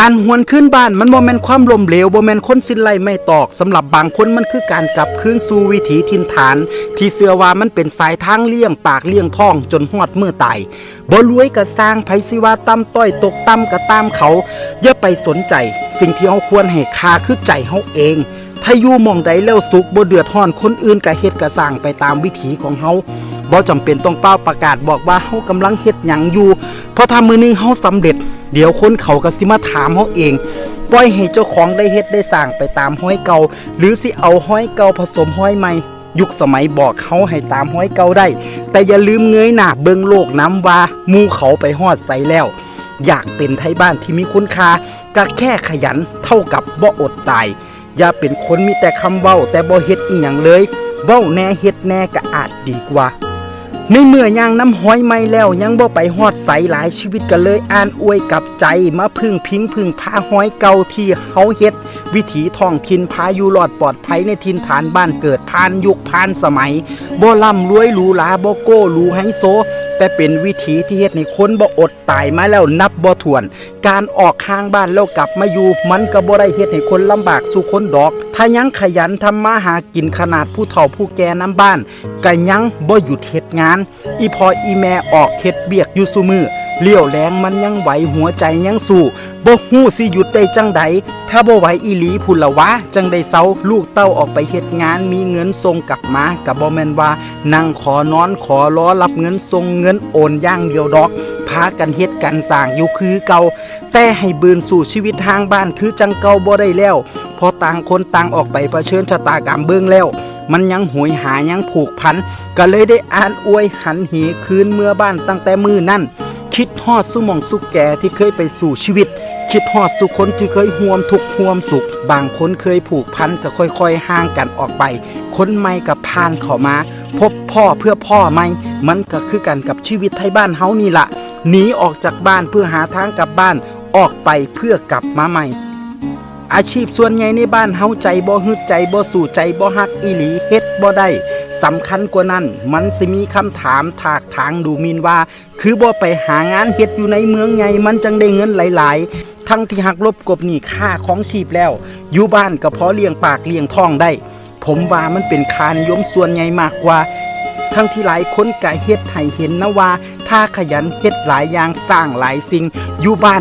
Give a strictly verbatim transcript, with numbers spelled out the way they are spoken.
อันหวนคืนบ้านมันบ่แม่นความล้มเหลว บ่แม่นคนสิ้นไร้ไม้ตอก สำหรับบางคนมันคือการกลับคืนสู่วิถีถิ่นฐาน ที่เชื่อว่ามันเป็นสายทางเลี้ยงปากเลี้ยงท้องจนฮอดมื้อตาย บ่รวยก็ซ่าง ไผสิว่าต่ำต้อยตกต่ำก็ตามเขา อย่าไปสนใจ สิ่งที่เฮาควรให้ค่าคือใจเฮาเอง ถ้าอยู่หม่องใดแล้วสุข บ่เดือดร้อนคนอื่น ก็เฮ็ดก็ซ่างไปตามวิถีของเฮา บ่จำเป็นต้องเป่าประกาศบอกว่าเฮากำลังเฮ็ดหยังอยู่ เพราะถ้ามื้อหนึ่งเฮาสำเร็จ เดี๋ยวคนเขาก็สิมาถามเฮาเอง ปล่อยให้เจ้าของได้เฮ็ดได้ซ่างไปตามฮอยเก่า หรือสิเอาฮอยเก่าผสมฮอยใหม่ ยุคสมัยบอกเฮาให้ตามฮอยเก่าได้ แต่อย่าลืมเงยหน้าเบิ่งโลกนำว่าหมู่เขาไปฮอดไสแล้ว อยากเป็นไทบ้านที่มีคุณค่า ก็แค่ขยันเท่ากับบ่อดตาย อย่าเป็นคนมีแต่คำเว้าแต่บ่เฮ็ดอิหยังเลย เว้าแหน่เฮ็ดแหน่ก็อาจดีกว่า ในเมื่อย่างนำฮอยใหม่แล้วยังบ่ไปฮอดไส หลายชีวิตก็เลยอ่านอวยกลับใจ มาพึ่งพิงพึ่งพาฮอยเก่าที่เฮาเฮ็ด วิถีท้องถิ่นพาอยู่รอดปลอดภัยในถิ่นฐานบ้านเกิด ผ่านยุคผ่านสมัย บ่ร่ำรวยหรูหรา บ่โก้หรูไฮโซ แต่เป็นวิถีที่เฮ็ดให้คนบ่อดตายมาแล้วนับบ่ถ้วน การออกห่างบ้านแล้วกลับมาอยู่ มันก็บ่ได้เฮ็ดให้คนลำบากสู่คนดอก ถ้ายังขยันทำมาหากิน ขนาดผู้เฒ่าผู้แก่นำบ้านก็ยังบ่หยุดเฮ็ดงาน อีพ่ออีแม่ออกเฮ็ดเวียกอยู่ซุมื้อ เลี้ยวแลงมันยังไหว หัวใจยังสู้ บ่ฮู้สิหยุดได้จั่งใด ถ้าบ่ไหวอีหลีพุ้นละวะ จั่งได้เซา ลูกเต้าออกไปเฮ็ดงาน มีเงินส่งกลับมา ก็บ่แม่นว่านั่งขอนอนขอรอรับเงินส่งเงินโอนอย่างเดียวดอก พากันเฮ็ดกันซ่างอยู่คือเก่า แต่ให้บืนสู่ชีวิตห่างบ้านคือจั่งเก่าบ่ได้แล้ว เพราะต่างคนต่างออกไปเผชิญชะตากรรมเบิ่งแล้ว มันยังโหยหายังผูกพัน ก็เลยได้อ่านอวยหันเหคืนเมือบ้านตั้งแต่มื้อนั้น คิดฮอดสู่หม่องสู่แก่ที่เคยไปสู้ชีวิต คิดฮอดสู่คนที่เคยร่วมทุกข์ร่วมสุข บางคนเคยผูกพันก็ค่อยๆห่างกันออกไป คนใหม่ก็ผ่านเข้ามา พบพ้อเพื่อพ้อใหม่ มันก็คือกันกับชีวิตไทบ้านเฮานี่ล่ะ หนีออกจากบ้านเพื่อหาทางกลับบ้าน ออกไปเพื่อกลับมาใหม่ อาชีพส่วนใหญ่ในบ้านเฮาใจบ่ฮึด ใจบ่สู้ ใจบ่ฮักอีหลี เฮ็ดบ่ได้ สำคัญกว่านั้น มันสิมีคำถามถากถางดูหมิ่นว่า คือบ่ไปหางานเฮ็ดอยู่ในเมืองใหญ่ มันจั่งได้เงินหลายๆ ทั้งที่หักลบกลบหนี้ค่าครองชีพแล้ว อยู่บ้านก็พอเลี้ยงปากเลี้ยงท้องได้ ผมว่ามันเป็นค่านิยมส่วนใหญ่มากกว่า ทั้งที่หลายคนก็เฮ็ดให้เห็นนะว่า ถ้าขยันเฮ็ดหลายอย่างซ่างหลายสิ่ง อยู่บ้าน